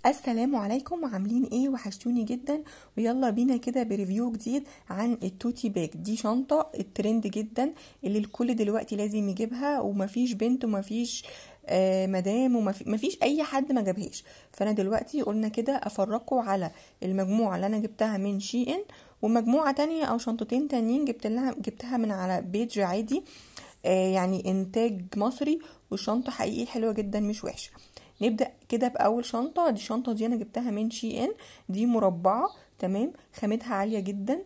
السلام عليكم، وعاملين ايه؟ وحشتوني جدا. ويلا بينا كده ب review جديد عن ال tote bag. دي شنطة الترند جدا اللي الكل دلوقتي لازم يجيبها، ومفيش بنت ومفيش مدام ومفيش اي حد ما جابهاش. فانا دلوقتي قلنا كده افرقوا على المجموعة اللي انا جبتها من SHEIN، ومجموعة تانية او شنطتين تانيين جبتها من على page عادي، يعني انتاج مصري، والشنطة حقيقي حلوة جدا مش وحشة. نبدأ كده بأول شنطة. دي الشنطة دي أنا جبتها من SHEIN، دي مربعة، تمام، خامتها عالية جدا،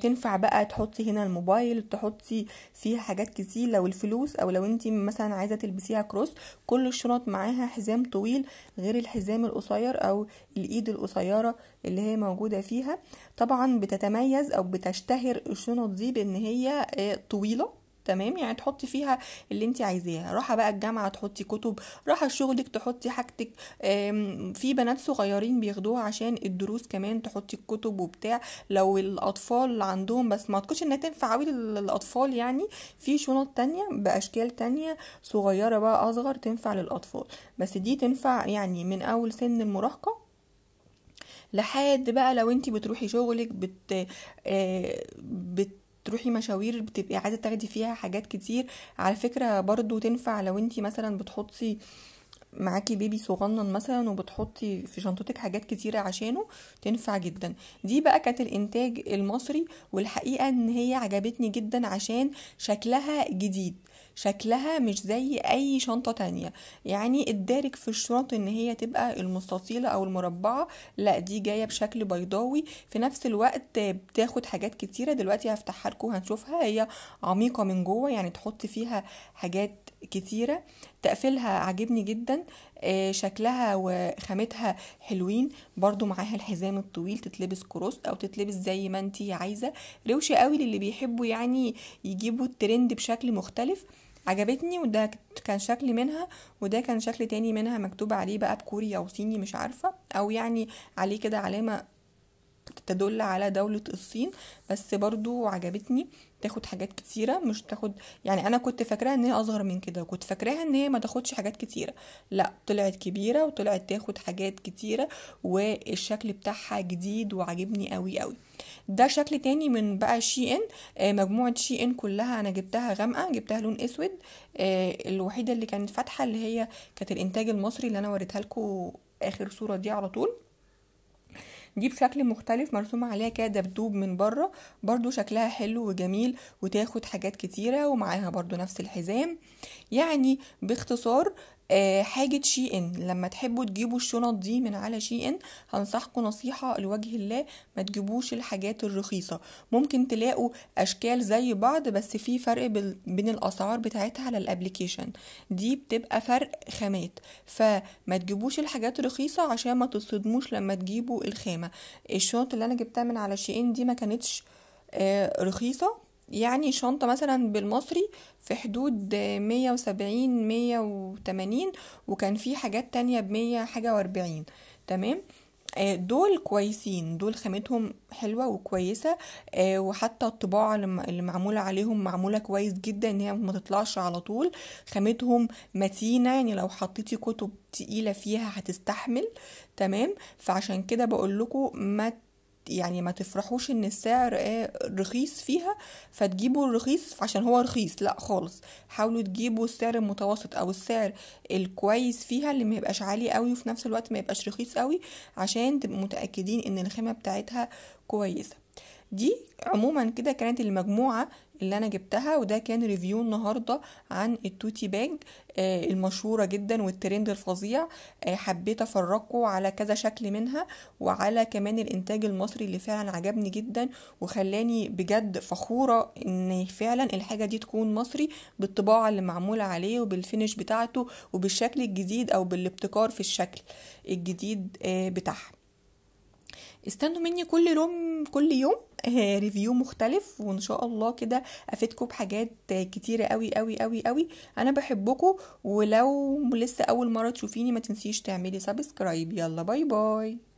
تنفع بقى تحطي هنا الموبايل، تحطي فيها حاجات كتير لو الفلوس، او لو انتي مثلا عايزة تلبسيها cross. كل الشنط معاها حزام طويل غير الحزام القصير او الايد القصيرة اللي هي موجودة فيها. طبعا بتتميز او بتشتهر الشنط دي بان هي طويلة، تمام، يعني تحطي فيها اللي انت عايزاها. راحة بقى الجامعة تحطي كتب، راحة شغلك تحطي حاجتك، في بنات صغيرين بياخدوها عشان الدروس كمان تحطي الكتب وبتاع، لو الاطفال عندهم، بس ما اعتقدش انها تنفع قوي للاطفال. يعني في شنط تانية باشكال تانية صغيرة بقى اصغر تنفع للاطفال، بس دي تنفع يعني من اول سن المراهقة لحد بقى لو انت بتروحي شغلك، بت تروحي مشاوير، بتبقي عايزه تاخدي فيها حاجات كتير. على فكرة برضو تنفع لو انتي مثلا بتحطي معاكي بيبي صغنن مثلا وبتحطي في شنطتك حاجات كتيرة عشانه، تنفع جدا. دي بقى كانت الانتاج المصري، والحقيقة ان هي عجبتني جدا عشان شكلها جديد، شكلها مش زي اي شنطة تانية. يعني الدارج في الشنط ان هي تبقى المستطيلة او المربعة، لا دي جاية بشكل بيضاوي، في نفس الوقت بتاخد حاجات كتيرة. دلوقتي هفتحها لكم هنشوفها، هي عميقة من جوه، يعني تحط فيها حاجات كتيرة. تقفيلها عاجبني جدا، شكلها وخامتها حلوين. برضو معاها الحزام الطويل، تتلبس cross او تتلبس زي ما انتي عايزة. روشة قوي للي بيحبوا يعني يجيبوا الترند بشكل مختلف. عجبتني، وده كان شكل منها، وده كان شكل تاني منها مكتوب عليه بقى بكوري او صيني مش عارفة، او يعني عليه كده علامة تدل على دولة الصين، بس برضو عجبتني. تاخد حاجات كتيرة، مش تاخد يعني، انا كنت فاكراها ان هي اصغر من كده، وكنت فاكراها ان هي ما تاخدش حاجات كتيرة، لا طلعت كبيرة وطلعت تاخد حاجات كتيرة، والشكل بتاعها جديد وعجبني قوي قوي. ده شكل تاني من بقى SHEIN، مجموعة SHEIN كلها انا جبتها غامقة، جبتها لون اسود. الوحيدة اللي كانت فاتحة اللي هي كانت الانتاج المصري اللي انا وريتها لكم اخر صورة دي على طول. دي بشكل مختلف، مرسوم عليها كده دبدوب من بره، برضو شكلها حلو وجميل، وتاخد حاجات كتيرة، ومعاها برضو نفس الحزام. يعني باختصار حاجة SHEIN، لما تحبوا تجيبوا الشنط دي من على SHEIN هنصحكم نصيحة لوجه الله، ما تجيبوش الحاجات الرخيصة. ممكن تلاقوا اشكال زي بعض، بس في فرق بين الاسعار بتاعتها على ال application، دي بتبقى فرق خامات، فما تجيبوش الحاجات الرخيصة عشان ما تصدموش لما تجيبوا الخامة. الشنط اللي انا جبتها من على SHEIN دي ما كانتش رخيصة، يعني شنطة مثلا بالمصري في حدود 170 180، وكان في حاجات تانية بمية حاجة واربعين، تمام. دول كويسين، دول خامتهم حلوة وكويسة، وحتى الطباعة اللي معمولة عليهم معمولة كويس جدا، ان هي ما تطلعش على طول. خامتهم متينة، يعني لو حطيتي كتب تقيلة فيها هتستحمل، تمام. فعشان كده بقول لكم ما تفرحوش ان السعر رخيص فيها فتجيبوا الرخيص عشان هو رخيص، لا خالص. حاولوا تجيبوا السعر المتوسط او السعر الكويس فيها، اللي ما يبقاش عالي قوي وفي نفس الوقت ما يبقاش رخيص قوي، عشان تبقوا متأكدين ان الخامة بتاعتها كويسة. دي عموما كده كانت المجموعة اللي انا جبتها، وده كان review النهاردة عن ال tote bag المشهورة جدا والترند الفظيع. حبيت افرجكم على كذا شكل منها، وعلى كمان الانتاج المصري اللي فعلا عجبني جدا وخلاني بجد فخورة ان فعلا الحاجة دي تكون مصري، بالطباعة اللي معمولة عليه وبال finish بتاعته وبالشكل الجديد او بالابتكار في الشكل الجديد بتاعها. استنوا مني كل يوم review مختلف، وان شاء الله كده افيدكم بحاجات كتيرة قوي قوي قوي قوي. انا بحبكم، ولو لسه اول مرة تشوفيني ما تنسيش تعملي subscribe. يلا bye bye.